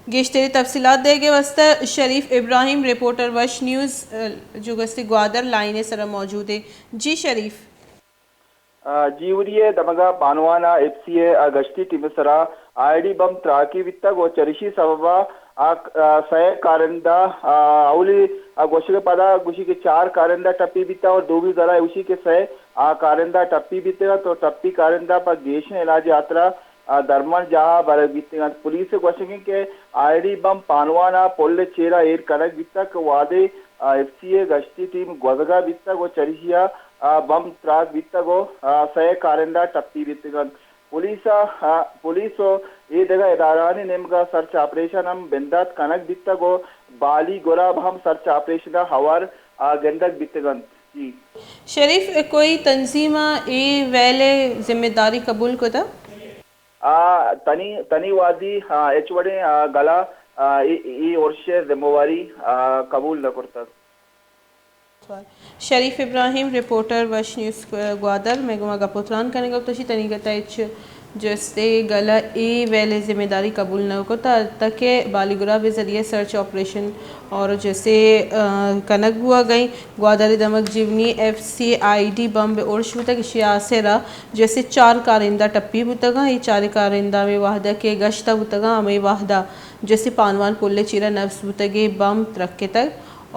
گیشتری تفصیلات دیگ ءِ واستہ شریف ابراہیم، رپورٹر وش نیوز، ءَ، جو گستے گوادر لائن ءِ سرا موجود ایں۔ جی شریف۔ آ، جیوری ءِ دمگ ءَ پانوان ءَ ایف سی ءِ، آ، گشتی ٹیم ءِ سرا آئی ڈی بم تراکی بیتگ ءُ چریشی سبب ءَ، آ، آ، سئے کارندہ، آ، اولی، آ، گوشگ ءَ پدا گوشی کہ چار کارندہ ٹپی بیتگ ءُ دومی گلہ ایشی کہ سئے، آ، کارندہ ٹپی بیتگ ءُ ٹپی کارندہ پہ گیشیں علاج ءِ ہاترا، آ، درمان جاہ ءَ برگ بیتگ انت۔ پولیس ءِ گوشگ انت کہ آئی ڈی بم پانوان ءِ پل ءِ چیرا ایر کنگ بیتگ کہ وہدے، آ، ایف سی ءِ گشتی ٹیم گوزگ ءَ بیتگ ءُ چریشی ءَ، آ، بم تراک بیتگ ءُ، آ، سئے کارندہ ٹپی بیتگ انت۔ پولیس ءَ، آ، پولیس ءُ اے دگہ ادارہانی نیمگ ءَ سرچ آپریشن ہم بندات کنگ بیتگ ءُ بالی گراب ہم سرچ آپریشن ءَ ہوار، آ، گندگ بیتگ انت۔ جی۔ شریف، کوئی تنظیم ءَ اے ویل ءِ ذمہ داری قبول کتگ؟ آ، تنی، تنی وادی، آ، ہچ وڑیں، آ، گلہ، آ، اے، اے ارش ءِ ذمہ واری، آ، قبول نہ کرتگ۔ شریف ابراہیم، رپورٹر وش نیوز گوادر، مئے گوما گپ ءُ تران کنگ ءَ، گوشی تنیگت ءَ ہچ جستے گلہ اے ویل ءِ ذمہ داری قبول نہ کت، حتیٰ کہ بالی گراب ءِ ذریعہ سرچ آپریشن اور جسے، آ، کنگ بوگ ءَ ایں۔ گوادر ءِ دمگ Jiwani F C I D بمب ارش بوتگ، ایشی ءِ آسر ءَ جسے چار کارندہ ٹپی بوتگ اَں۔ اے چار کارندہ ہمے وہد ءَ کہ گشت ءَ بوتگ اَں، ہمے وہد ءَ جسے پانوان پل ءِ چیرا نصب بوتگیں بمب ترکتگ۔